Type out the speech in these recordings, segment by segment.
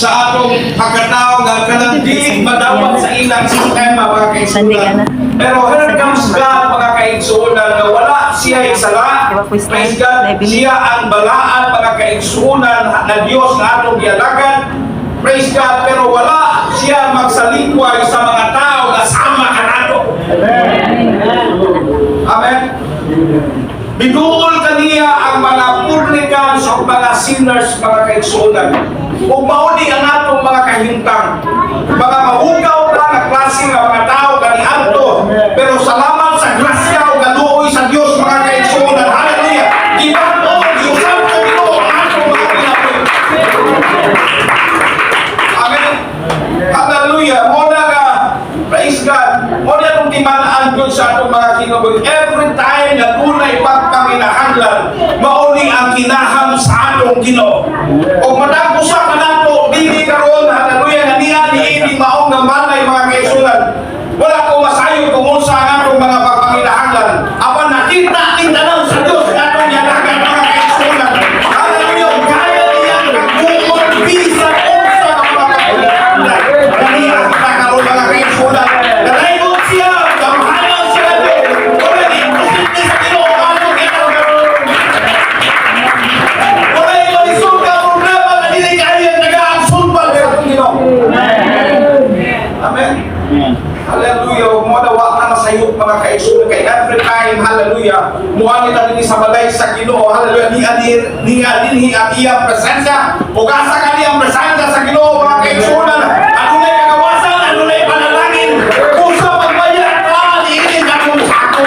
Sa atong pagkatao nga kanang dili madawat sa ilang sistema, mga kaigsuonan. Pero here comes God, mga kaigsuonan, nga wala siya sala. Praise God. Siya ang balaan, mga kaigsuonan, na Dios nga atong gialagad. Praise God. Pero wala siya magsalikway sa mga tao nga sama kanato. Amen. Biduol kaniya ang mga publicans o mga sinners, mga kaigsuonan. Ug mao ni ang atong mga kahimtang. Mga mahugaw na nga klase nga mga tao kaniadto. Pero salamat sa grasya ug kaluoy sa Dios, mga kaigsuonan. Hallelujah. Gibag-o, giusab sa Ginoo ang atong mga kinabuhi. Amen. Hallelujah. Mao na nga, praise God. Mao na itong timan-an gyud sa atong mga kinabuhi. Every time na dunay pagpanginahanglan, mao ni ang kinaham sa atong Ginoo. O matag usa kanato dili karon, hallelujah, nga niya niini maong nga malay, mga kaigsuonan. Wala ko masayod kung unsa ang atong mga pagpanginahanglan. Apan nakita ni tanan sa Dios nga atong gialagad, mga kaigsuonan. Hallelujah. Kaya niya nagbuot bisan unsa ang mga pagpanginahanglan. Kaniya kita karon, mga kaigsuonan. Nalaybot siya, gamhanan siya Dios. Wala ni imposible sa Ginoo ang atong gialagad. Wala yung malisod ka problema na dili kaya nagaang sulbad sa atong Ginoo. Amen. Hallelujah. Huwag mo na wa ka masayop, mga kaigsuonan, kay every time, hallelujah, muha kita dinhi sa balay sa Ginoo, hallelujah, niya dinhi ang iyang presensya. Ug asa ka ang presensya sa Ginoo, mga kaigsuonan, adunay kagawasan, adunay panalangin. Usa magbaya ka niini akong sako.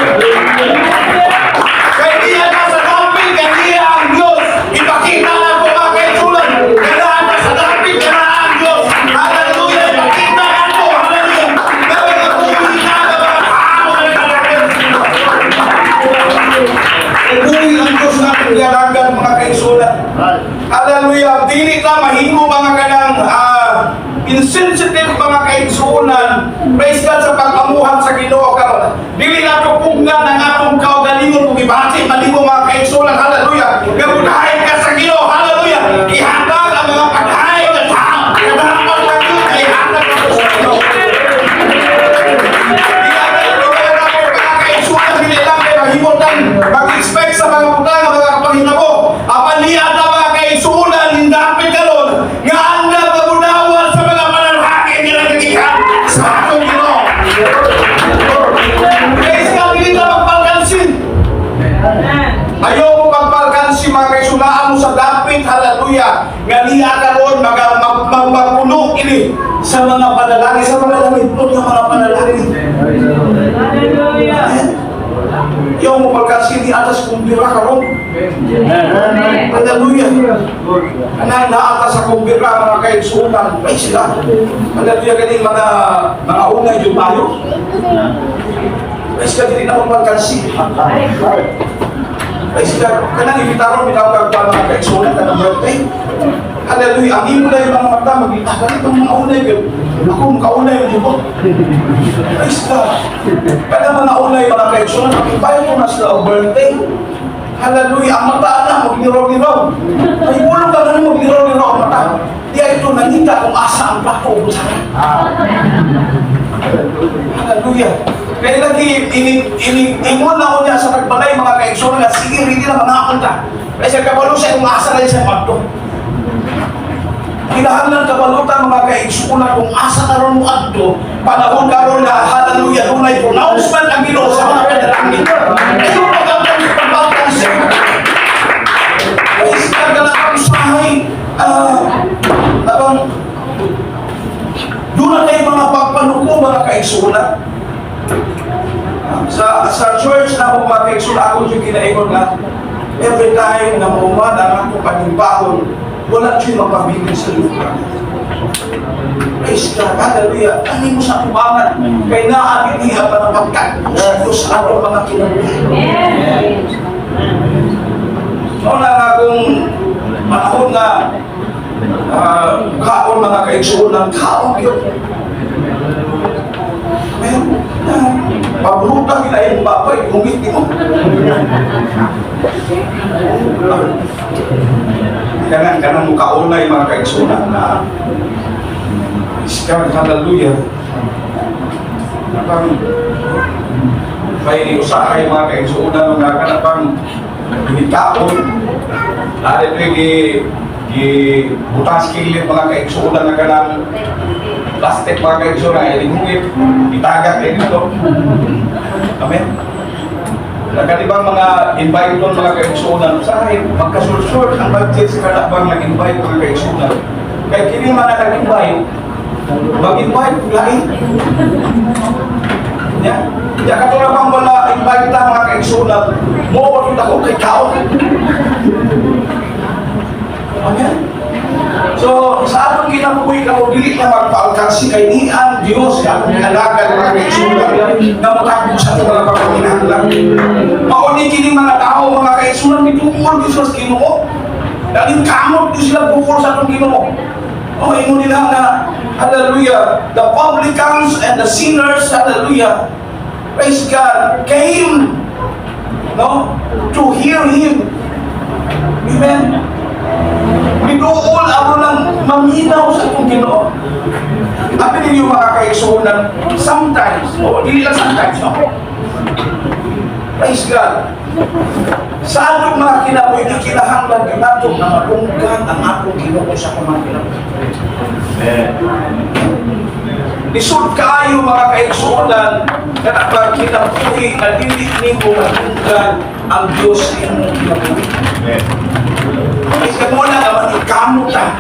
Kay niya na sa dapit, kay niya ang Diyos. Ipakita na ko, mga kaigsuonan, kanaan na sa dapit, kanaan ang Diyos. Hallelujah, ipakita na ko, hallelujah. Na mga buhi na, na mga tao na naglalakad. Buhi ang Diyos na atong gialagad, mga kaigsuonan. Hallelujah. Dili ta mahimo mga kanang insensitive, mga kaigsuonan. Praise God, sa pag-amuhan sa Ginoo karon. Dili nato pugnan ang atong kaugalingon kung ibati man nimo, mga kaigsuonan. Hallelujah. Gamudhay ka sa Ginoo. Hallelujah. Ihatag ang mga paghay nga tao. Dapat lang yun ay ihatag nato sa Ginoo. Mga kaigsuonan, dili lang kay mahimutan mag-expect sa mga butang nga mga kapanghitabo. Apan niya ta, mga kaigsuonan, hindapit karon nga andam magunawan sa mga panalangin nga nagagikan sa atong Ginoo. Praise God, dili ta magpalkansin. Ayaw mo magpalkansi, mga kaigsuonan, mo sa dapit, hallelujah, nga niya karon magpuno ini sa mga panalangin, sa mga langitnon nga mga panalangin. Hallelujah. Ayaw mo pagkansin di atas kumpira karon. Hallelujah. Anang naa sa kumpira, mga kaigsuonan. Praise God. Hallelujah, ganing mga unay yung tayo. Praise God, dili na mo pagkansin. Praise God. Kanang ibitaron bitaw kag pa, mga kaigsuonan, kanang birthday. Hallelujah. Ang imo na yung mga mata magita ganitong mga unay gyud. Ako makaunay mo jud. Praise God. Kanang mga unay, mga kaigsuonan, mag-invite ko na sila og birthday. Hallelujah. Ang mata na magliraw-liraw. Ay ulong ka na magliraw-liraw ang mata. Di ay ito nangita kung asa ang plato o kutsara. Hallelujah. Kaya lagi ini ini ingon na ko niya sa tagbalay, mga kaigsuonan, nga sige, ready na mga ta. Kaya siya kabalo siya kung asa na siya madto. Kinahanglan kabalutan, mga kaigsuonan, kung asa karon mo adto panahon karon na, hallelujah, dunay pronouncement ang Ginoo sa mga panalangin. Ayo pag pagpapansin. Praise God, kana ang usahay abang doon na tayo mga pagpanuko, mga kaigsuonan. Sa church na ako, mga kaigsuonan, ako yung ginaingon nga every time na mauman ang akong panimbahon, wala siya mapabilin sa lugar. Praise God, hallelujah. Ani mo sa tubangan, kay naa niya pa ng pagkatpo sa Diyos sa atong mga kinabuhi. Mao na nga kung panahon nga kaon, mga kaigsuonan, kaon yun. Amen. Na, Pabruta gina yung babay, gumit mo. Kanang kanang mukaunay, mga kaigsunan, na Praise God, hallelujah. Napang may usahay, mga kaigsunan, nga kanapang ginitaon. Lalo ito gi butas kilid, mga kaigsunan, nga kanang plastic, mga kaigsunan, ay lingungit, itagak din ito. Amen. Nagkalibang mga invite doon, mga kaigsunan, usahay, magkasursur ang budget sa kanabang nag-invite, mga kaigsunan. Kaya kini mga nag-invite, mag-invite, lain. Ya. Ya katulad bang wala invite ta, mga kaigsunan, mo ko ako kay kaon. Amen. So, sa atong kinabuhi kamo, dili na magpaalkansi kay ni ang Dios sa atong gialagad, mga kaigsunan, nga motagbo sa atong mga pagpanginahanglan. Mao ni kining mga tao, mga kaigsunan, mituol gyud sila sa Ginoo. Dahil kamot gyud sila bukol sa atong Ginoo. Oh, ingon nila nga, hallelujah, the publicans and the sinners, hallelujah, praise God, came, no, to hear Him. Amen. Miduol ako ng maminaw sa itong Ginoo. Abi ninyo, mga kaigsuonan, sometimes, o dili lang sometimes, no? Praise God. Sa atong mga kinabuhi, kinahanglan gyud nato na madunggan ang atong Ginoo sa atong mga kinabuhi. Lisod kaayo, mga kaigsuonan, kana ba kinabuhi na dili nimo madunggan ang Dios sa imong kinabuhi. Praise God, mo na naman ikamot ta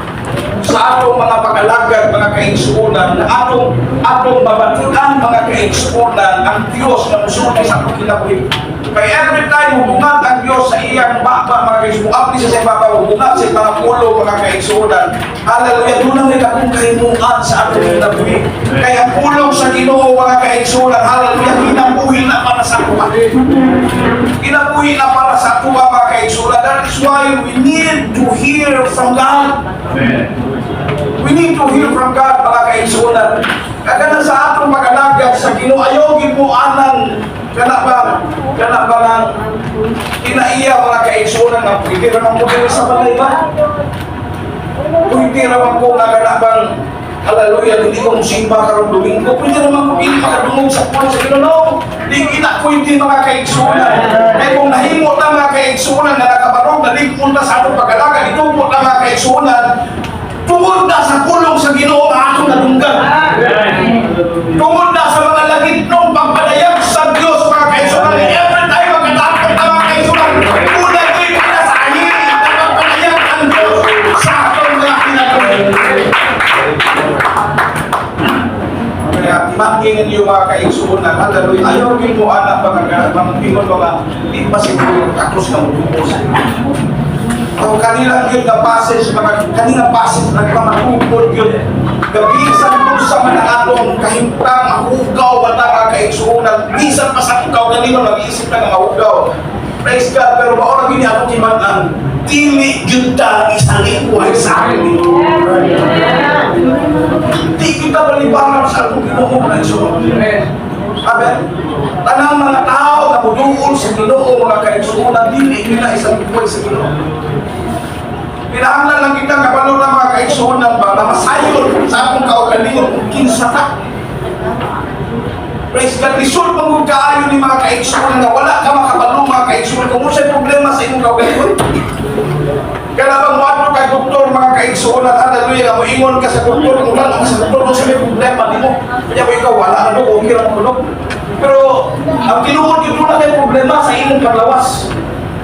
sa atong mga pag-alagad, mga kaigsuonan, na atong atong mabatuan, mga kaigsuonan, ang Dios na musulti sa atong kinabuhi. Kaya every time hubungan ang Dios sa iyang baba, mga kaigsuonan, muabli sa iyang baba, hubungan sa iyang mga pulong, mga kaigsuonan. Hallelujah, doon ang may dakong kahimuan sa atong kinabuhi. Kaya ang pulong sa Ginoo, mga kaigsuonan, hallelujah, kinabuhi na para sa atuwa. Kinabuhi na para sa atuwa, mga kaigsuonan. That is why we need to hear from God. We need to hear from God, mga kaigsuonan. Kaya na sa atong pag-alagad sa Ginoo, ayaw gid mo anang kana ba ng kinaiya, mga kaigsuonan, nga pwede ra man ko diri sa balay ba? Pwede ra man ko nga kana bang, hallelujah, hindi ko musimba karong Domingo. Pwede naman ko dili makadungog sa pulong sa Ginoo. No, di kita pwede, mga kaigsuonan. Kaya kung nahimo ta, mga kaigsuonan, nga nakabarog, naligpon ta sa atong pag-alagad, itubo ta, mga kaigsuonan, tungod na sa pulong sa Ginoo nga atong nadunggan. Tungod na sa mga langitnong pagpadayag sa Dios, mga kaigsuonan. Every time magkatapos ta, mga kaigsuonan, una gyud kita sa ahiri na pagpadayag ang Dios sa atong mga kinabuhi. Kaya imagine ninyo, mga kaigsuonan, hallelujah, ayaw gyud mo anak mga mga ingon mga di pa siguro takos na mudugo sa Ginoo. Ang kanila yun na passage, mga kanina passage, nagpamatukod yun. Gabisan po sa mga atong kahimtang, mahugaw ba ta, mga kaigsuonan, bisan pa sa hugaw, kanino nag-iisip na nga mahugaw. Praise God, pero mao ra gini atong timan-an, dili gyud ta isalikway sa akin. Di kita balibaran sa atong Ginoo, mga kaigsuonan. Amen. Tanang mga tao na muduol sa Ginoo, mga kaigsuonan, dili nila isalikway sa Ginoo. Kinahanglan lang kita kabalo na, mga kaigsuonan ba, na masayon sa akong kaugalingon kung kinsa ta. Praise God. Lisod man gud kaayo ni, mga kaigsuonan, nga wala ka makabalo, mga kaigsuonan, kung unsay problema sa imong kaugalingon. Kaya bang moadto kay doktor, mga kaigsuonan, hallelujah, nga moingon ka sa doktor, kung wala ka sa doktor, kung sa may problema nimo. Kaya mo ikaw, wala na, okay ra mo. Pero ang tinuod gyud na kay problema sa imong paglawas.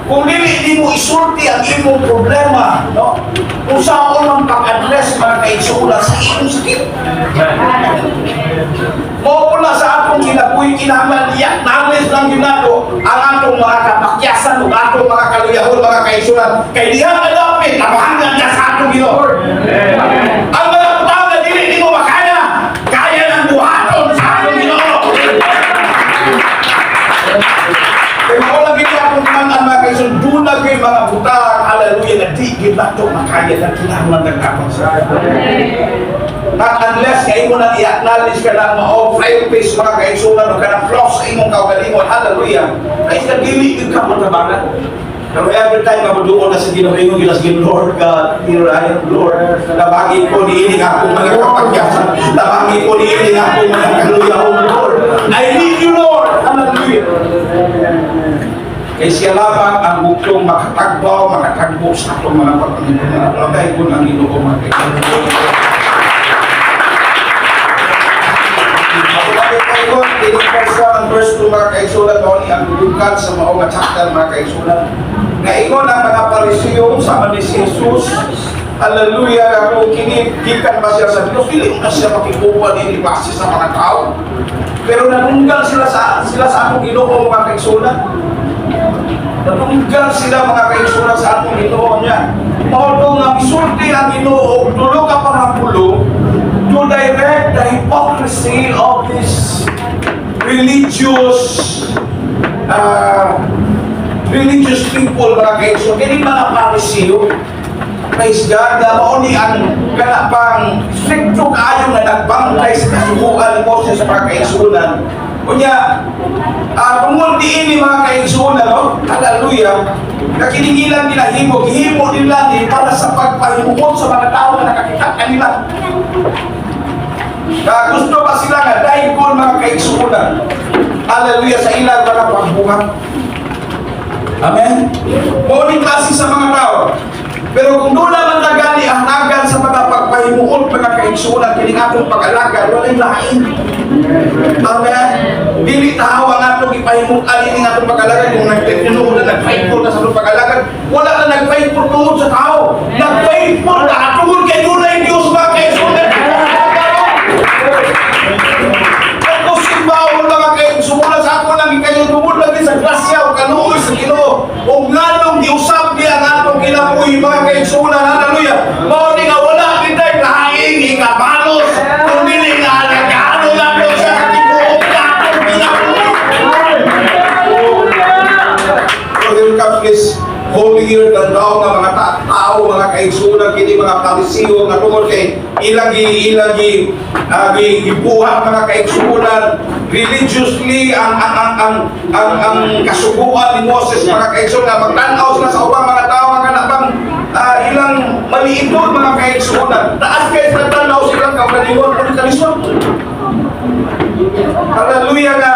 Kung dili di mo isulti ang imong problema, no? Kung saan man pag-address, mga kaigsuonan, sa imong sakit. Mao pula sa atong kinabuhi, kinahanglan i-acknowledge lang gyud nato ang atong mga kapakyasan ug atong mga kaluyahon, mga kaigsuonan. Kay diha ka dapit tabangan ka sa atong Ginoo. Ang mga butang na dili nimo makaya, kaya nang buhaton sa atong Ginoo. Kaya mao lang gid atong timan-an, mga kaigsuonan, duna gyud mga butang, hallelujah, na di gyud nato makaya na kinahanglan nagtabang sa. Not unless nga imo nang i-acknowledge ka na mao frailties, mga kaigsunan, o kanang flaws sa imong kaugalingon. Hallelujah. Praise God, dili gyud ka matabangan. Pero every time nga moduol na sa Ginoo, ingon gila sa Ginoo, "Lord God, here I am, Lord. Tabagi ko niini nga akong mga kapagyasan. Tabagi ko niini nga akong mga kaluya, oh Lord. I need you, Lord." Hallelujah. Kay siya lamang ang buktong makatagbaw, makatagbo sa atong mga pagpanginoon. Dahil ko ang Ginoo, mga kaibigan. Kining verse 1 and verse 2, mga kaigsunan, mao ni ang dulukan sa mao nga chapter, mga kaigsunan. Naingon ang mga Pariseo sa ni si Jesus. Hallelujah, nga kung kini gikan ba siya sa Dios, dili na siya makikuha ini base sa mga tao. Pero nanunggal sila sa atong Ginoo, mga kaigsunan. Nanunggal sila, mga kaigsunan, sa atong Ginoo niya. Mao to nga misulti ang Ginoo og tulo ka parabulo to direct the hypocrisy of this religious people, mga kaigsunan. Kini mga Pariseo. Praise God, na mao ni ang kana pang stricto kaayo nga nagbantay sa kasuguan ni Moses sa mga kaigsunan. Unya, tungod diini, mga kaigsunan, no? Hallelujah. Na kining ilang ginahimo, gihimo nila ni para sa pagpahimuot sa mga tao na nakakita kanila. Na gusto pa sila nga dahil mga kaigsunan. Hallelujah, sa ilang mga pagbuhat. Amen? Mao ni klase sa mga tao. Pero kung doon naman tagali ang nagan sa mga pagpahimuot, mga kaigsunan, kining atong pag-alagad, walay lain. Amen? Dili tao ang atong ipahimutan ini atong pag-alagad. Kung nagtinuod na nag-faithful na sa atong pag-alagad, wala na nag-faithful tungod sa tao. Nag-faithful na tungod kay dunay Diyos, mga kaigsunan. Kung simbaon, mga kaigsunan, sa ako lang kayo tungod lagi sa grasya o kaluoy sa Ginoo. O nganong giusab niya ang atong kinabuhi, mga kaigsunan. Hallelujah. Mao ni nga wala kitay laing ikabalos kung dili nga nagano nato sa katibuok na atong kinabuhi. So here comes this holier than thou nga mga tao, mga kaigsunan, kini mga Pariseo nga tungod kay ilang gi gibuhat, mga kaigsunan, religiously ang kasuguan ni Moses, mga kaigsunan, magtan-aw sila sa ubang mga tao nga kana bang ilang maliiton, mga kaigsunan, taas kay sa tan-aw silang kaugalingon kun kalisod. Hallelujah, nga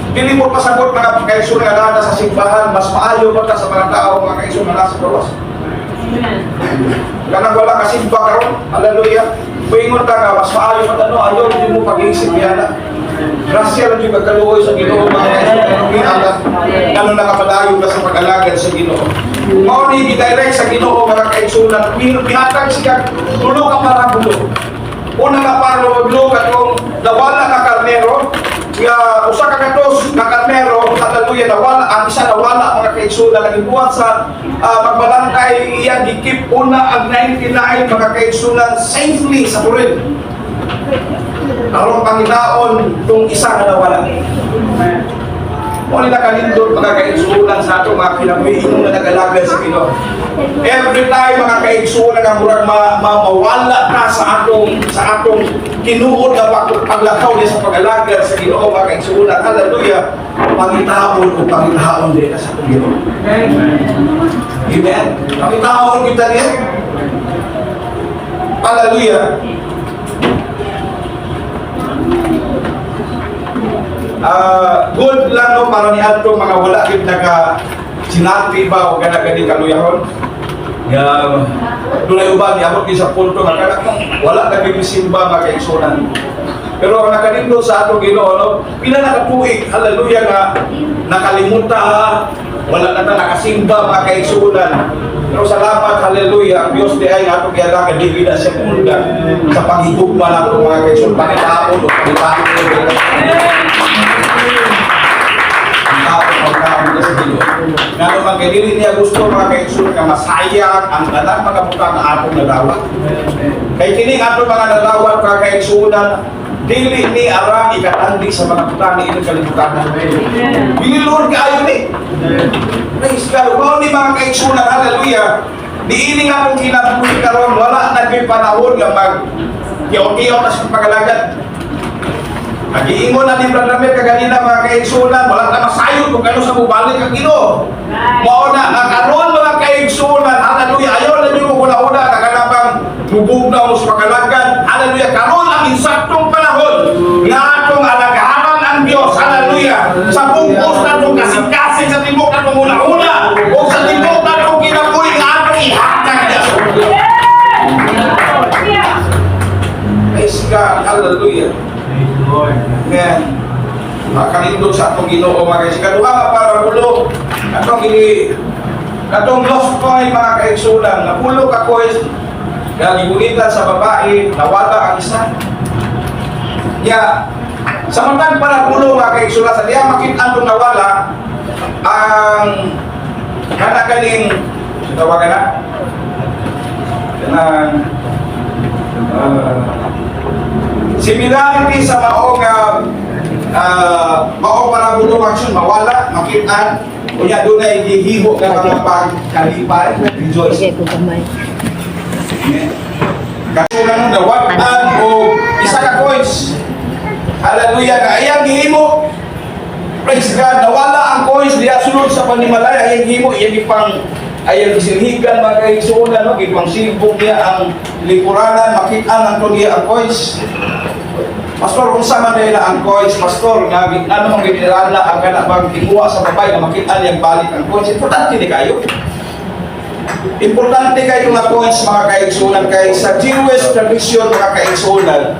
dili mo pasabot, mga kaigsunan, nga naa sa simbahan, mas maayo pa ta sa mga tao, mga kaigsunan, nga nasa gawas. Kanang wala ka simba karon, hallelujah. Paingon ta nga mas maayo pa ta, no, ayo di mo pag-isip yana. Grasya lang yung pagkaluoy sa Ginoo, mga kaigsunan, ano nakapadayon ka sa pag-alagad sa Ginoo. Mao ni gi-direct sa Ginoo, mga kaigsunan, pihatag siya tulo ka parabulo. Una nga parabulo, katong nawala nga karnero, nga usa ka gatos nga karnero, hallelujah, nawala ang isa, nawala, mga kaigsunan, lagi buhat sa pagbalangkay, iyang gi-keep una ang 99, mga kaigsunan, safely sa toril. Aron pangitaon tong isa nga nawala. Mao nila kalindot, mga kaigsunan, sa atong mga kinabuhi nga nag-alagad sa Ginoo. Every time, mga kaigsunan, nga murag mawala ka sa atong tinuod nga paglakaw niya sa pag-alagad sa Ginoo, mga kaigsunan, hallelujah, pangitaon o pangitaon din sa atong Ginoo. Amen. Pangitaon kita niya. Hallelujah. Good lang, no, para ni adto mga wala gid naka sinati ba o kana gani kaluyahon. Nga dunay uban niabot gyud sa punto nga kana wala na gyud misimba, mga kaigsunan. Pero ang nakanindot sa atong Ginoo, no, pila na ka tuig, hallelujah, nga nakalimuta, wala na ta nakasimba, mga kaigsunan. Pero salamat, hallelujah, ang Diyos di ay nga atong gialagad, dili na siya muundang sa paghigugma nato, mga kaigsunan, pangitaon o pangitaon ang tao pagkaon nila sa Ginoo. Ngano man kay dili niya gusto, mga kaigsunan, nga masayang ang tanang mga butang nga atong nadawat. Kay kini atong mga nadawat, mga kaigsunan, dili ni arang ikatandi sa mga butang ni ining kalibutan. Dili Lord kaayo ni. Praise God. Mao ni, mga kaigsunan, hallelujah. Niini nga akong kinabuhi karon wala na gyud Panahon nga mag tiyaw-tiyaw na sa pagalagad. Nagiingon na ni Brother Ramir kaganina, mga kaigsunan, wala na masayod kung kanus-a mobalik ang Ginoo. Mao na nga karon, mga kaigsunan, hallelujah, ayaw na ninyo huna-huna nga kanabang mubugnaw mo sa pagalagad. Hallelujah, karon ang insaktong panahon nga atong alagaran ang Dios, hallelujah. Sa bug-os natong kasing-kasing, sa tibuok natong huna-huna, o sa tibuok natong kinabuhi nga atong ihatag niya. Praise God, hallelujah. Praise the Lord. Amen. Makalindot sa atong Ginoo, mga kaigsunan. Kaduha nga parabulo, atong ini katong lost coin, mga kaigsunan, napulo ka coins nga gibunitan sa babae, nawala ang isa. Ya, sa matag parabulo, mga kaigsunan, sa diya makita atong nawala ang kana ganing tawagan na kanang similarity sa mao nga mao parabulo action, mawala, makitaan, unya dunay gihimo nga mga pagkalipay, rejoice. Sige, kung gamay. Kaso nang nawad-an o isa ka coins. Hallelujah, nga iyang gihimo. Praise God, nawala ang coins diya sulod sa panimalay, ayang gihimo, iyang gipang ayang gisilhigan, mga kaigsuonan, no, gipang silbog niya ang lingkuranan, makita nang niya ang coins. Pastor, unsa man dahil na ang coins, Pastor, nga ano mang ginilala ang kana bang tinguha sa babae nga makita niyang balik ang coins? Importante ni kayo. Importante kayo nga coins, mga kaigsunan, kay sa Jewish tradition, mga kaigsunan.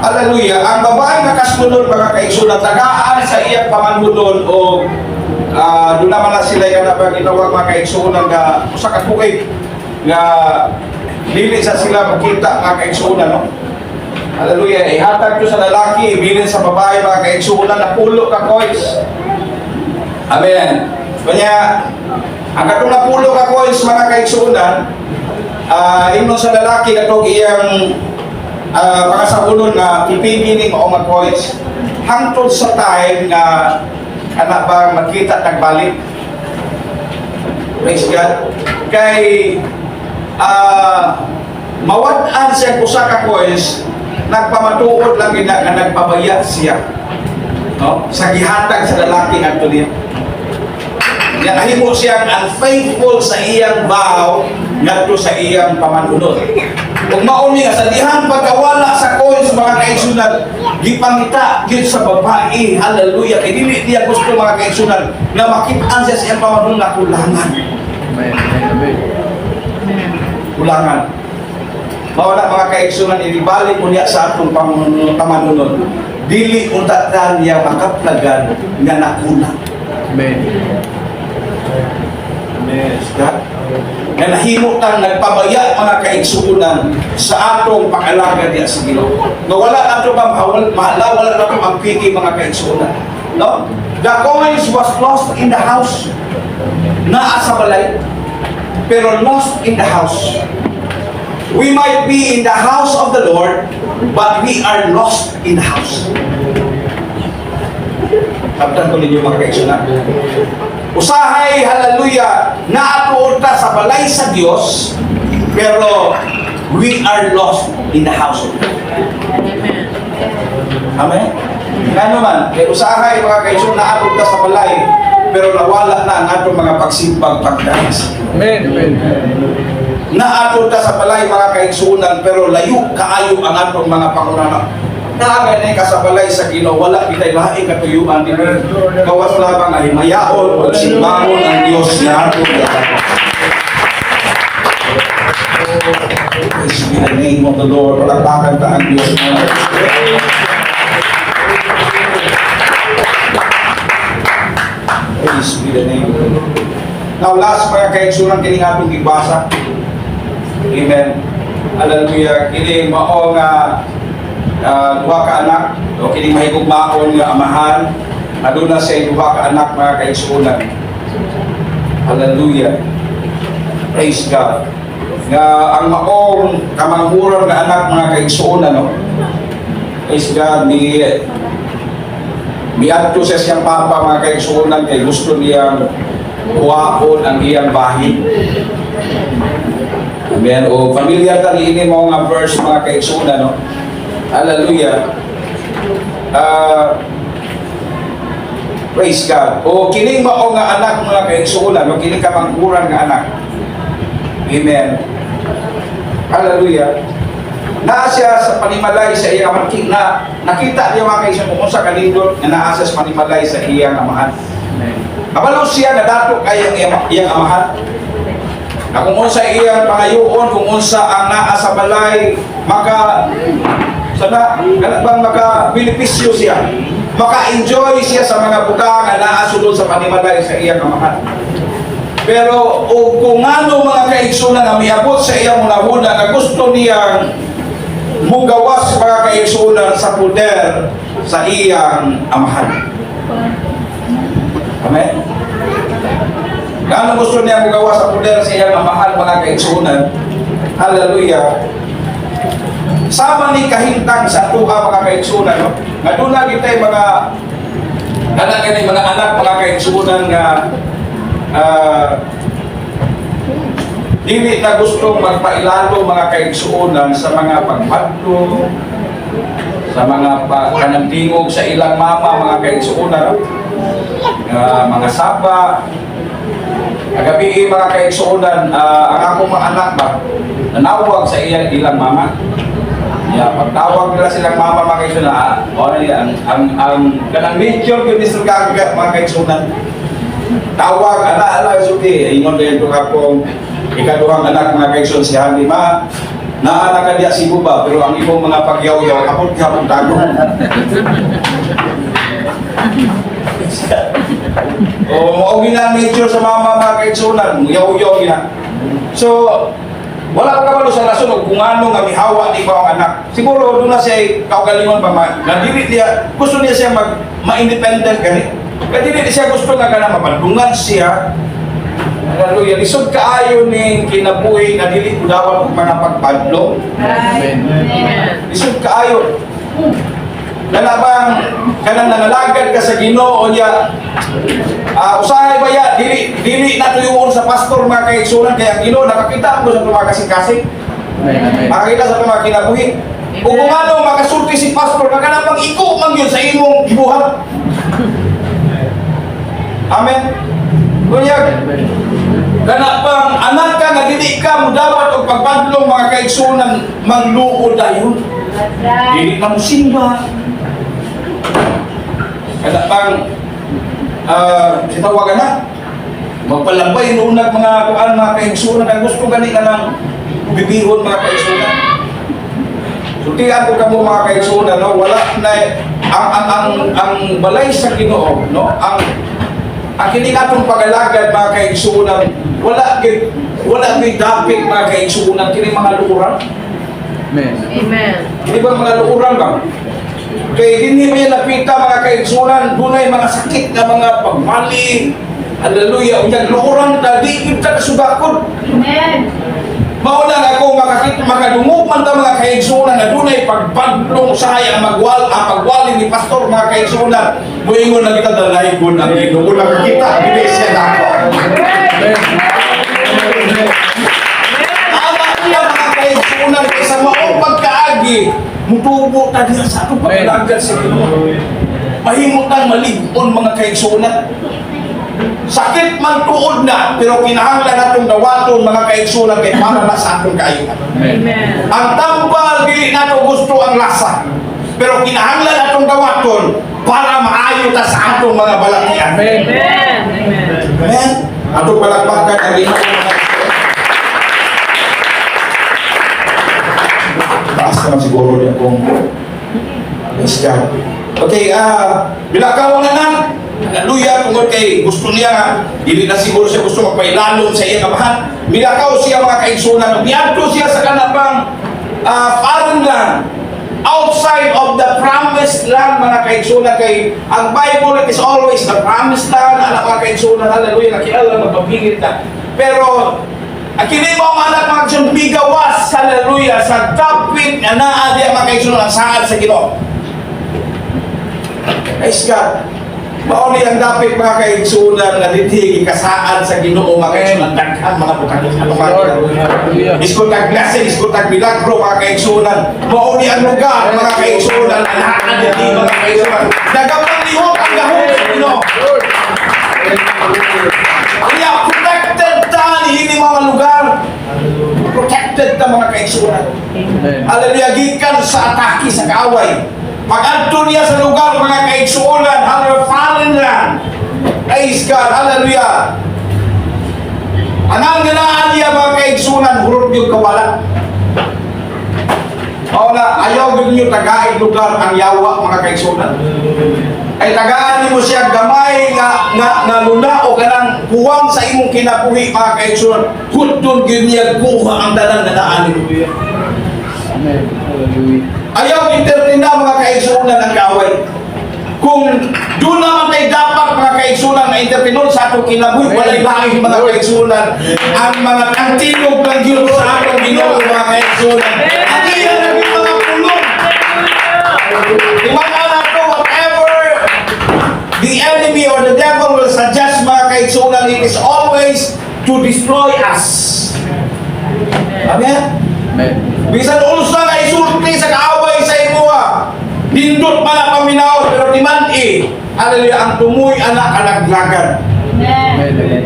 Hallelujah. Ang babae nga kaslunon, mga kaigsunan, tagaan sa iyang pamanhudon o doon naman na sila kana bang gitawag, mga kaigsunan, nga usa ka tuig nga dili sa sila makita, mga kaigsunan, no? Hallelujah. Ihatag to sa lalaki, ibilin sa babae, mga kaigsunan, napulo ka coins. Amen. Kanya, ang katong napulo ka coins, mga kaigsunan, ingnon sa lalaki katong iyang pangasaulon nga ipili ni mao nga coins hangtod sa time nga anak bang makita nagbalik. Praise God. Kay mawad-an siya usa ka coins, nagpamatuod lang gina nga nagpabaya siya, no, sa gihatag sa lalaki ngadto niya. Nga nahimo siyang unfaithful sa iyang vow ngadto sa iyang pamanunod. Ug mao ni nga sa dihang pagkawala sa coins, mga kaigsunan, gipangita gyud sa babae, hallelujah, kay dili niya gusto, mga kaigsunan, nga makit-an siya sa iyang pamanunod nga kulangan. Amen. Amen. Kulangan. Mao na, mga kaigsunan, inibalik mo niya sa atong pamanunod. Dili unta ta niya makaplagan nga nakulang. Amen. Amen. God. Nga nahimo tang nagpabaya, mga kaigsuonan, sa atong pang-alaga diya sa Ginoo. Nga wala nato ba mahala, wala nato ang piki, mga kaigsuonan. No? The coins was lost in the house. Naa sa balay. Pero lost in the house. We might be in the house of the Lord, but we are lost in the house. Sabtan ko ninyo, mga kaigsuonan. Usahay, hallelujah, naatuod ta sa balay sa Dios, pero we are lost in the house of God. Amen? Ngano man, kay usahay, mga kaigsuonan, naatod ta sa balay, pero nawala na ang atong mga pagsimbag pagdaan sa Ginoo. Amen. Amen. Naatod ta sa balay, mga kaigsuonan, pero layo kaayo ang atong mga pangunana. Naa gani ka sa balay sa Ginoo, wala kitay laing katuyuan dinhi. Gawas lamang nga himayaon ug simbahon ang Dios nga atong gatapo. Praise be the name of the Lord. Palakpakan ta ang Diyos. Praise be the name of the Lord. Now last, mga kaigsunan, kini nga atong gibasa. Amen. Hallelujah. Kini mao nga duha ka anak o kini mahigugmaon nga amahan, aduna siya duha ka anak, mga kaigsunan. Hallelujah. Praise God. Nga ang maong kamanghuran nga anak, mga kaigsuonan, no. Praise God, ni miadto sa siyang papa, mga kaigsuonan, kay gusto niyang kuhaon ang iyang bahin. Amen. O familiar ta niini mo nga verse, mga kaigsuonan, no? Hallelujah. Praise God. O kining mao nga anak, mga kaigsuonan, no? Kining kamanghuran nga anak. Amen. Hallelujah. Naa siya sa panimalay sa iyang amahan na nakita niya, mga kaigsuonan, kung unsa kanindot nga naa siya sa panimalay sa iyang amahan. Amen. Kabalo siya nga dato kay ang iyang amahan. Na kung unsa iyang pangayoon, kung unsa ang naa sa balay, maka sana kana bang maka benepisyo siya. Maka-enjoy siya sa mga butang nga naa sulod sa panimalay sa iyang amahan. Pero o kung ano, mga kaigsunan, nga miabot sa iyang hunahuna nga gusto niyang mugawas, mga kaigsunan, sa poder sa iyang amahan. Amen? Gaano gusto niya mugawas sa poder sa iyang amahan, mga kaigsunan? Hallelujah. Sama ni kahintang sa atuha, mga kaigsunan, no? Nga duna kitay mga anak kani, mga anak, mga kaigsunan, nga dili na gusto magpailalo, mga kaigsuonan, sa mga pagmadlo, sa mga kanang tingog sa ilang mama, mga kaigsuonan, no? Nga mga saba. Kagabi, mga kaigsuonan, ang akong mga anak ba, nanawag sa iyang ilang mama. Ya, pagtawag nila silang mama, mga kaigsuonan, oh, niya, ang kanang nature gyud ni Sir Gaga, mga kaigsuonan. Tawag, ala, ala, suki, ingon din ko akong ikaduhang anak, mga kaigsuonan, si Handy, ma, naa na ka diya Cebu ba, pero ang imong mga pagyaw-yaw, kapot gihapon tago. O, mao gina nature sa mama, mga kaigsuonan, yaw-yaw gina. So, wala ka kabalo sa rason og kung ano nga mihawa ni ba ang anak. Siguro doon na siya kaugalingon pa ma, na dili niya gusto niya siya mag ma-independent gani. Kaya dili niya siya gusto nga kanang mabandungan siya. Hallelujah. Lisod kaayo ning kinabuhi nga dili kudawat og mga pagpadlo. Amen. Lisod kaayo. Kana bang kanang nangalagad ka sa Ginoo niya, usahay ba ya dili dili na tuyuon sa pastor, mga kaigsunan, kay ang Ginoo nakakita mo sa mga kasing-kasing. Amen. Amen. Makakita sa mga kinabuhi. O kung ano makasulti si pastor nga kanang bang iko man yun sa imong gibuhat. Amen. Kunyag, Amen. kana bang anak ka nga dili ka mudawat og pagpadlong, mga kaigsunan, mangluod dayon. Dili na mo simba. Kana bang si tawagan na magpalambay nunag mga kuan, mga kaigsunan, kay gusto gani ka ng bibihon, mga kaigsunan. Sultian ko kamo, mga kaigsunan, no, wala na ang balay sa Ginoo, no, ang kini atong pagalagad, mga kaigsunan, wala gid dapit, mga kaigsunan, kini mga luoran. Amen. Amen. Kini ba mga luoran ba? Kay dinhi may napita, mga kaigsunan, dunay mga sakit nga mga pagmali. Hallelujah. Unya luoran ta, di gyud ta kasugakod. Amen. Mao lang ako makakita, makadungog man ta, mga kaigsunan, nga dunay pagpadlong sa ang magwal ang pagwali ni pastor, mga kaigsunan. Muingon na kita, dalaygon ang Ginoo, nakakita dili siya nako. Amen. Tama niya, mga kaigsunan, kay sa maong pagkaagi mutubo ta diha sa atong paglalagad sa Ginoo. Mahimo tang malig-on, mga kaigsunan. Sakit man tuod na, pero kinahanglan natong dawaton, mga kaigsunan, kay para na sa atong kaayuhan. Amen. Amen. Ang tambal, dili nato gusto ang lasa. Pero kinahanglan atong dawaton para maayo ta sa atong mga balatian. Amen. Amen. Amen. Amen. Atong palakpakan ang Ginoo, mga kaigsunan. Taas naman siguro niya kung. Praise God. Okay, bilakaw na nan. Hallelujah, tungod kay gusto niya, dili na siguro siya gusto magpailalom sa iyang amahan. Milakaw siya, mga kaigsunan, miadto siya sa kanabang foreign land, outside of the promised land, mga kaigsunan, kay ang Bible, it is always the promised land, anak, mga kaigsunan, hallelujah, nakialam, magpapigil ta. Pero, ang kini mo ang anak, mga kaigsunan, migawas, hallelujah, sa dapit nga naa diya, mga kaigsunan, ang saad sa Ginoo. Praise God. Mao ni ang dapit, mga kaigsunan, nga dinhi gikasaad sa Ginoo, mga kaigsunan, daghan mga butang sa mga Lord. Hallelujah. Iskot ang blessing, iskot ang milagro, mga kaigsunan. Mao ni ang lugar, mga kaigsunan, anaan dinhi, mga kaigsunan. Nagapanglihok ang gahom sa Ginoo. Lord. Kaya protected ta ni mga lugar. Protected ta, mga kaigsunan. Amen. Hallelujah, gikan sa atake sa kaaway. Pag-adto niya sa lugar, mga kaigsuonan, hallelujah, fallen land. Praise God, hallelujah. Ang ganaan niya, mga kaigsuonan, hurot yung kawala. Mao na, ayaw gyud niyo tagaig lugar ang yawa, mga kaigsuonan. Ay tagaan nimo siya gamay nga luna o kanang puwang sa imong kinabuhi, mga kaigsuonan. Hudton gyud niya kuha ang tanan nga naa nimo. Amen. Hallelujah. Ayaw entertain na, mga kaigsuonan, ang kaaway. Kung doon naman tayo dapat, mga kaigsuonan, na entertainon sa atong kinabuhi, walay lain, mga kaigsuonan. Ang tingog lang yun sa atong Ginoo, mga kaigsuonan. Ang iya naging mga pulong. Di ba nga nato, whatever the enemy or the devil will suggest, mga kaigsuonan, it is always to destroy us. Amen? Amen. Bisan unsa nga isulti sa kaaway sa imuha, nindot man ang paminaw, pero di man eh. Hallelujah, ang tumoy anak kalaglagan. Amen. Amen.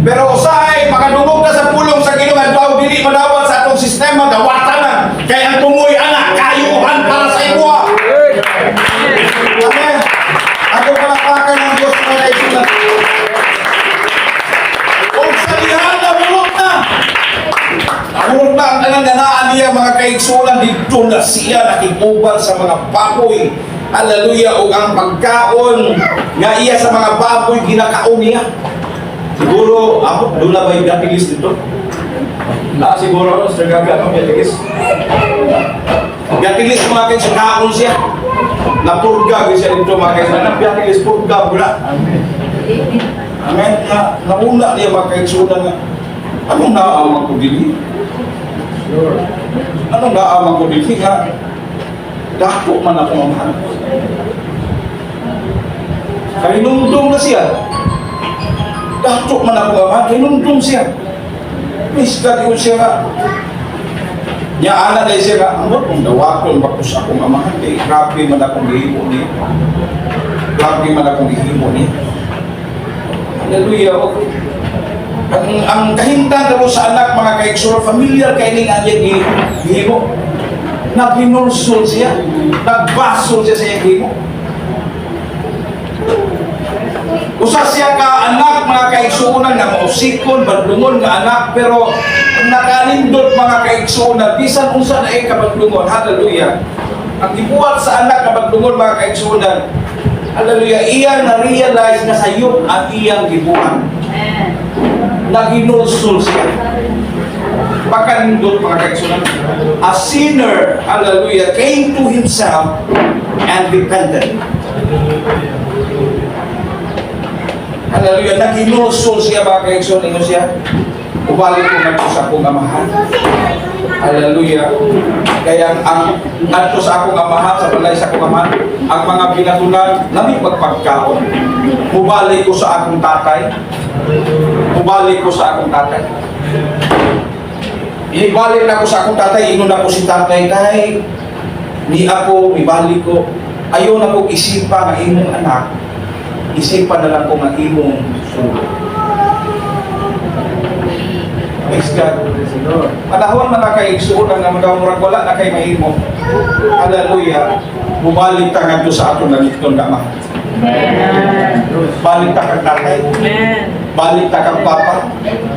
Pero usahay, makadungog na sa pulong sa Ginoo, daw dili madawat sa atong sistema, dawatan na. Kay ang tumoy anak, kayuhan para sa imuha. Amen. Ako palakpakan ng Diyos, mga kaigsuonan. Og sa dihan nahurot na. Nahurot na ang tanan nga naa niya, mga kaigsuonan, didto na siya nakiguban sa mga baboy. Hallelujah. Ug ang pagkaon nga iya sa mga baboy, ginakaon niya. Siguro, ako, doon na ba yung gatilis dito? Ah, siguro, no, Sir Gabi, ako gatilis. Gatilis, mga kaigsuonan, kaon siya. Napurga gyud siya dito, mga kaigsuonan. Ang gatilis, purga, wala. Amen. Amen. Na, nauna niya, mga kaigsuonan, nga, anong naamang ko dili? Lord. Anong naamang ko dili nga? Dako man ako amahan. Kahinumdum na siya. Dako man ako amahan, kahinumdum siya. Praise God, yun siya nga. Nya ana dahil siya nga, ambot kung dawaton ba ko sa akong amahan, kay grabe man akong gihimo niya. Grabe man akong gihimo niya. Hallelujah. Okay. Ang kahimtang kamo sa anak, mga kaigsuonan, familiar kay ning ang iyang gihimo. Naghinulsol siya, nagbasol siya sa iyang gihimo. Usa siya ka anak, mga kaigsuonan, nga mausikon, badlungon nga anak, pero ang nakanindot, mga kaigsuonan, bisan unsa na ay kabadlungon, hallelujah. Ang gibuhat sa anak nga badlungon, mga kaigsuonan, hallelujah, iya na-realize na sayop ang iyang gibuhat. Amen. Naginulsul siya. Pagkanindot, mga kaigsuonan. A sinner, hallelujah, came to himself and repented. Hallelujah, naginulsul siya, mga kaigsuonan, ingon siya, "Ubalik ko ngadto sa akong amahan." Hallelujah. Kaya ang ngadto sa akong amahan, sa balay sa akong amahan, ang mga binatunan, lami pagpagkaon. Mubalik ko sa akong tatay. Mubalik ko sa akong tatay. Inibalik na ko sa akong tatay, ingon ako si tatay, "Tay, ni ako, ibalik ko. Ayaw na kong isipa nga imong anak, isipa na lang ko nga imong sulo." Praise God. Lord. Panahon man na kay igsuonan nga mga murag wala na kay mahimo. Hallelujah. Mubalik ta ngadto sa atong langitnon nga Ama. Amen. Balik ta kang tatay. Amen. Balik ta kang papa.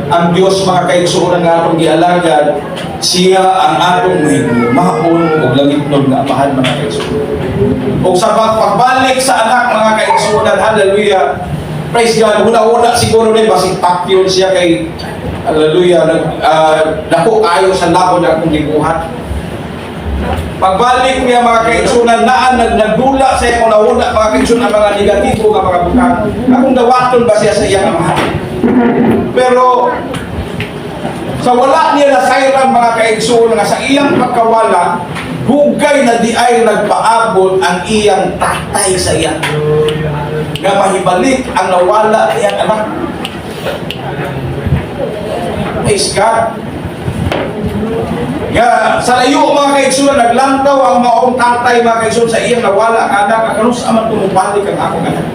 Ang Dios, mga kaigsuonan, nga atong gialagad, siya ang atong mahigugmaon ug langitnon nga Amahan, mga kaigsuonan. Ug sa pagbalik sa anak, mga kaigsuonan, hallelujah. Praise God. Una-una siguro din basig pakyon siya kay, hallelujah, dako kayo sa labon akong gibuhat. Pagbalik niya, mga kaigsuonan, naan nagdula sa iyang una-una, mga kaigsuonan, ang mga negatibo nga mga butang. Akong dawaton ba siya sa iyang amahan? Pero sa wala niya nasayran, mga kaigsuonan, nga sa iyang pagkawala, hugay na di ay nagpaabot ang iyang tatay sa iya. Nga mahibalik ang nawala niyang anak. Praise God. Nga sa layo, mga kaigsunan, naglantaw ang maong tatay, mga kaigsunan, sa iyang nawala ang anak, kanus-a man mobalik ang akong anak?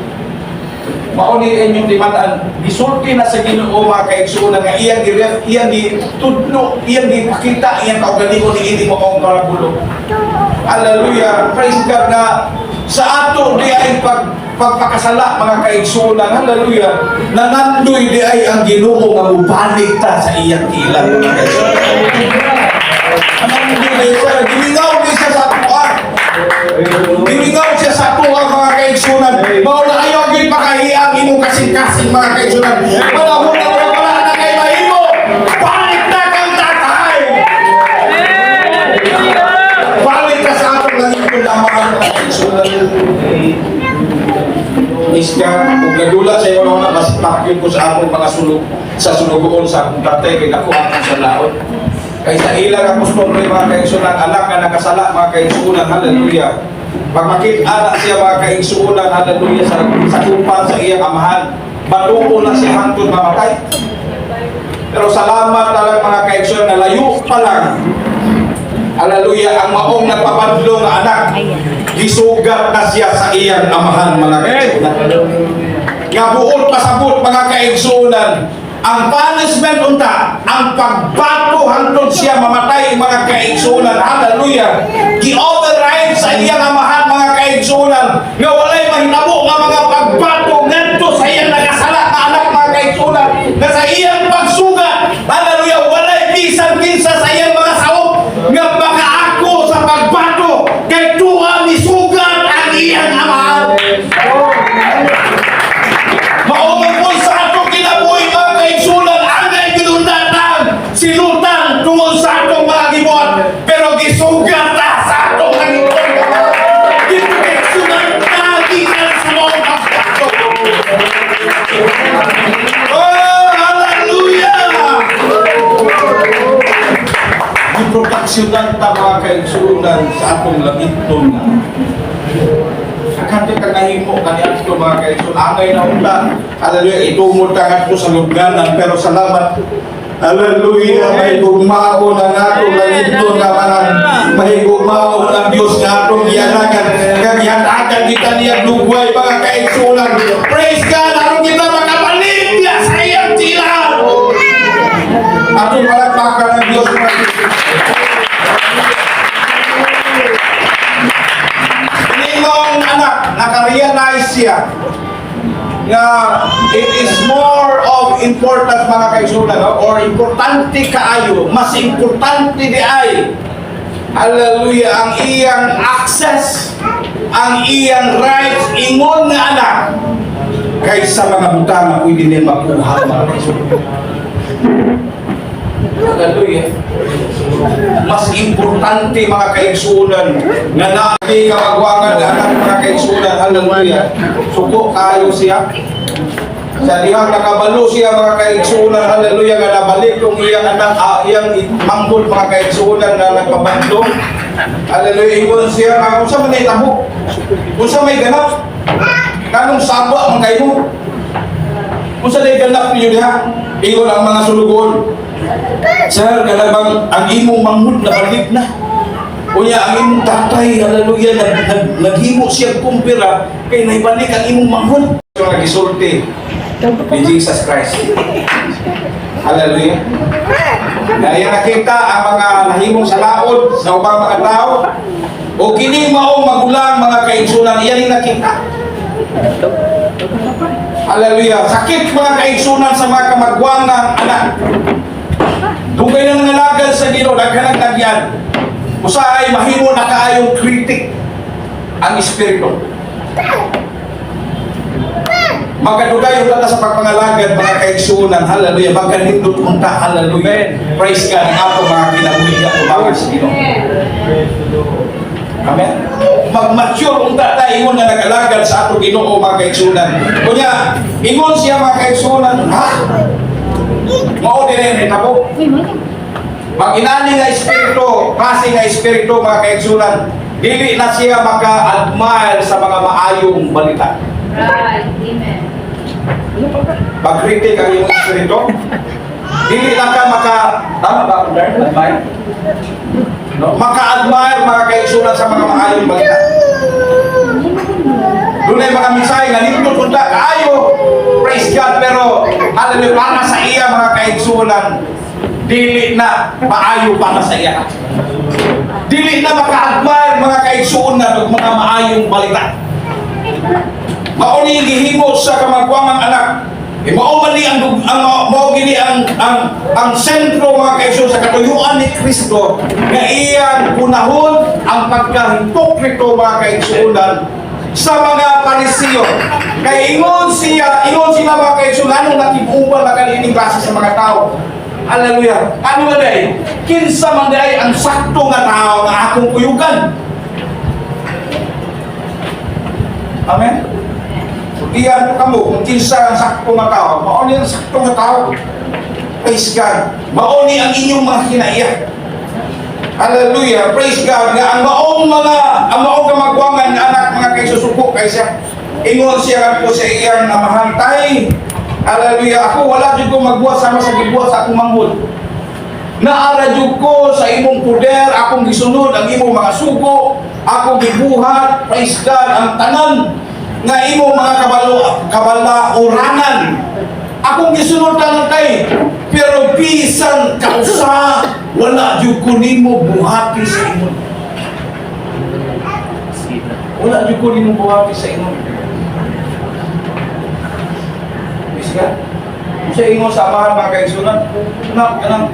Mao ni inyong timan-an, gisulti na sa Ginoo, mga kaigsunan, nga iyang giref, iyang gitudlo, iyang gipakita iyang kaugalingon niini maong parabulo. Hallelujah. Praise God nga sa ato di ay pagpakasala, mga kaigsunan. Hallelujah. Nanandoy di ay ang Ginoo nga mubalik ta sa iyang tiilan, mga kaigsunan. Nanandoy di siya, gimingaw di siya sa atoa. Gimingaw siya sa atoa, mga kaigsunan. Mao na ayaw gyud pakahiya ang imong kasing-kasing, mga kaigsunan. Panahon na wala wala na kay mahimo. Balik na kang tatay. Balik ka sa atong langitnon lamang, mga kaigsunan. Iska, kung nagdula sa iyo na mas pakyon ko sa akong mga sulog sa sulugoon sa akong tatay kay dako akong salaon. Kay sa ilang ang kostumbre, mga kaigsunan, anak nga nakasala, mga kaigsunan, hallelujah. Pag makita na siya, mga kaigsunan, hallelujah, sa kumpan sa iyang amahan, batuo na siya hangtod mamatay. Pero salamat na lang, mga kaigsunan, na layo pa lang. Hallelujah, ang maong nagpapadlo nga anak, gisugat na siya sa iyang amahan, mga kaigsunan. Nga buot pasabot, mga kaigsunan, ang punishment unta, ang pagbato hangtod siya mamatay, mga kaigsunan. Hallelujah. Gi-override sa iyang amahan, mga kaigsunan, nga walay mahitabo nga mga pagbato ngadto sa iyang nakasala nga anak, mga kaigsunan. Nga sa iyang pagsugat, hallelujah, walay bisan kinsa sa iyang mga saop nga makaako sa pagbato kay tuwa misugat ang iyang amahan. Mao man po sa atong kinabuhi, mga kaigsunan, angay ginundatang silutan tungod sa atong mga gibuhat, pero gisugat ta sa atong langitnon. Giproteksyonan ta gikan sa mga pagbato. Oh, hallelujah! Giproteksyonan ta, mga kaigsunan, sa atong langitnon nga Akante ka nahimo kaniadto, mga kaigsoon, angay na unta. Hallelujah, itungod ka ngadto sa lubnganan, pero salamat. Hallelujah, mahigugmaon ang atong langitnon nga Amahan. Mahigugmaon ang Diyos nga atong gialagad. Nga gihatagan kita niya lugway, mga kaigsunan. Praise God, aron kita makabalik niya sa iyang tiilan. Atong palakpakan ang Diyos, mga kaigsunan. Ninong anak, naka-realize siya nga it is more of importance, mga kaigsunan, no? Or importante kaayo, mas importante di ay, hallelujah, ang iyang access, ang iyang rights ingon nga anak kaysa mga butang nga pwede niya makuha, mga kaigsunan. Hallelujah. Mas importante, mga kaigsunan, nga naagi kamagwangan nga anak, mga kaigsunan, hallelujah. Suko kayo siya. Sa dihang nakabalo siya, mga kaigsunan, hallelujah, nga nabalik yung iyang anak, iyang manghod, mga kaigsunan, na nagpabandong. Hallelujah, ingon siya, nga, "Unsa man nahitabo? Unsa may ganap? Nganong saba man kayo? Unsa may ganap ninyo diha?" Ingon ang mga sulugoon, "Sir, kanabang ang imong manghud nabalik na. Unya ang imong tatay, hallelujah, naghimo siya kumpira kay naibalik ang imong manghud." So nagisulti ni Jesus Christ. Hallelujah. Na iya nakita ang mga nahimong salaod sa ubang mga tao o kini maong magulang, mga kaigsunan, iyan yung nakita. Hallelujah. Sakit, mga kaigsunan, sa mga kamagwangang anak. Dugay na nangalagad sa Ginoo, daghan nagyan. Usahay mahimo na kaayong critic ang espiritu. Magkadugay yung sa pagpangalagad, mga kaigsunan, hallelujah, magkanindot unta, hallelujah. Praise God, ang ato mga kinabuhi at tumawag sa Ginoo. Amen. Mag-mature unta ta ingon nga nag-alagad sa ato Ginoo, mga kaigsunan. Kunya, ingon siya, mga kaigsunan, "Ha? Mao din ang hitabo?" Pag inani nga espiritu, klase nga espiritu, mga kaigsunan, dili na siya maka-admire sa mga maayong balita. Right. Amen. Pag-critic ang imong espiritu. Dili lang ka maka, tama ba akong learn? Admire? No? Maka-admire, mga kaigsunan, sa mga maayong balita. Dunay mga mensahe nga nindot unta kaayo. Praise God, pero hallelujah, para sa iya, mga kaigsunan, dili na maayo para sa iya. Dili na maka-admire, mga kaigsunan, og mga maayong balita. Mao ni gihimo sa kamagwangang anak. E mao man ni ang mao gini ang sentro, mga kaigsuon, sa katuyuan ni Kristo nga iyang punahon ang pagkahipokrito, mga kaigsuonan, sa mga Pariseo. Kay ingon siya, ingon sila, mga kaigsuonan, anong nakibuban na kanining klase sa mga tao. Hallelujah. Ano man day? Kinsa man day ang sakto nga tao nga akong kuyugan? Amen? Iyan ko kamo kung kinsa ang sakto nga tao. Mao ni ang sakto nga tao. Praise God. Mao ni ang inyong mga kinaiya. Hallelujah. Praise God. Nga ang maong kamagwangan nga anak, mga kay susuko kay siya. Ingon siya po sa iyang amahan, "Tay. Hallelujah. Ako wala jud ko magbuhat sama sa gibuhat sa akong manghod. Naara jud ko sa imong poder, akong gisunod ang imong mga sugo, akong gibuhat, praise God, ang tanan nga imong mga kabalo kabalauranan. Akong gisunod tanan, tay, pero bisan kausa wala jud ko nimo buhati sa imong. Wala jud ko nimo buhati sa imong." Praise God. Sa ingon sa amahan, mga kaigsunan, "Anak, kanang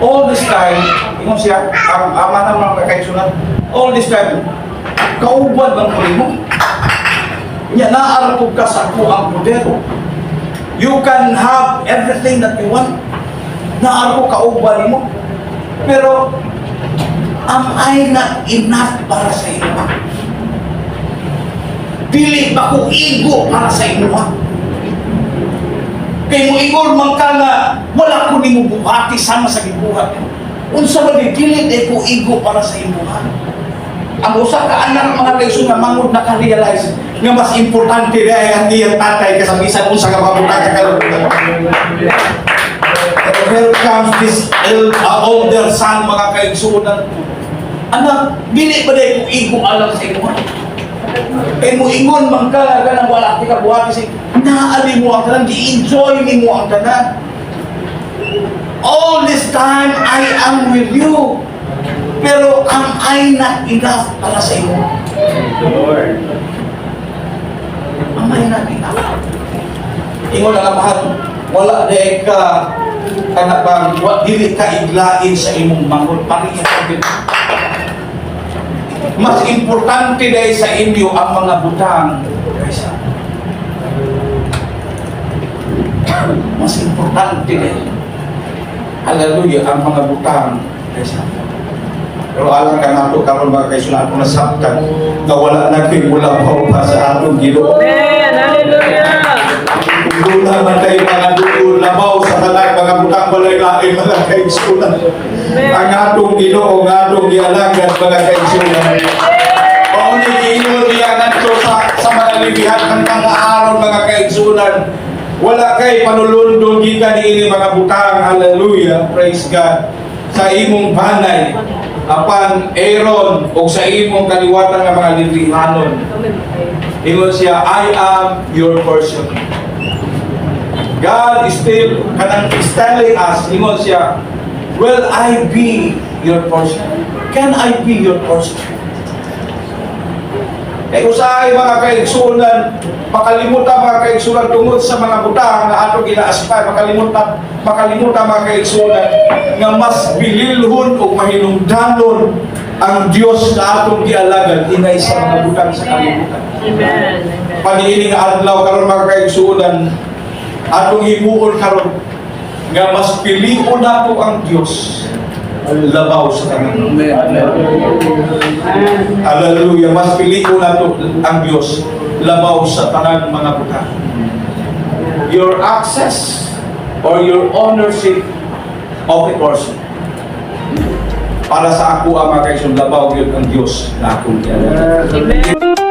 all this time," ingon siya, ang ama ng mga kaigsunan, "all this time, kauban bang ko nimo? Nya naa ra ka sa ako ang poder. You can have everything that you want. Naa ko kauban nimo. Pero, am I not enough para sa imo? Dili ba ko igo para sa imo? Kay mo ingon man ka nga wala ko nimo buhati sama sa gibuhat. Unsa man di, dili di ko igo para sa imo?" Ang usa ka anak, mga kaigsoon, nga mangod naka-realize nga mas importante na ang iyang tatay kaysa bisan unsa ka mabutang sa kalibutan. Pero here comes this older son, mga kaigsuonan. "Anak, dili ba day ko igo alang sa imo? Kay mo ingon man ka nga wala ka buhati sa naali mo ang tanan, gi-enjoy nimo ang tanan. All this time I am with you. Pero am I not enough para sa imo?" Lord. Am I not enough? Ingon ang amahan, "Wala di ka kana bang wa dili ka iglain sa imong manghod, pareha ka din. Mas importante dahil sa inyo ang mga butang kaysa. Mas importante dahil. Hallelujah, ang mga butang kaysa." Pero alang ka nato karon, mga kaigsuonan, atong nasabtan nga wala na ko'y mulabaw pa sa atong Ginoo. Amen. Hallelujah. Kung doon naman tayo mga duol labaw sa tanan mga butang, walay lain, mga kaigsunan. Ang atong Ginoo nga atong gialagad, mga kaigsunan. Mao ni giingon niya ngadto sa mga Lewihan hanggang aaron, mga kaigsunan. Wala kay panulundon gikan niini mga butang, hallelujah, praise God, sa imong banay apan Aaron o sa imong kaliwatan nga mga Lewihanon. Ingon siya, "I am your portion." God is still kanang is telling us, ingon siya, "Will I be your portion? Can I be your portion?" Kay usahay, mga kaigsunan, makalimutan, mga kaigsunan, tungod sa mga butang nga atong gina-aspire, makalimutan, mga kaigsunan, nga mas bililhon o mahinungdanon ang Dios na atong gialagad hinay sa mga butang sa kalibutan. Amen. Amen. Paniini nga adlaw karon, mga kaigsuonan, atong himuon karon nga mas pilion nato ang Dios labaw sa tanan. Amen. Hallelujah, mas pilion nato ang Dios labaw sa tanan mga butang. Your access or your ownership of a person. Para sa ako ang mga kaigsoon, labaw gyud ang Dios na akong gialagad. Amen.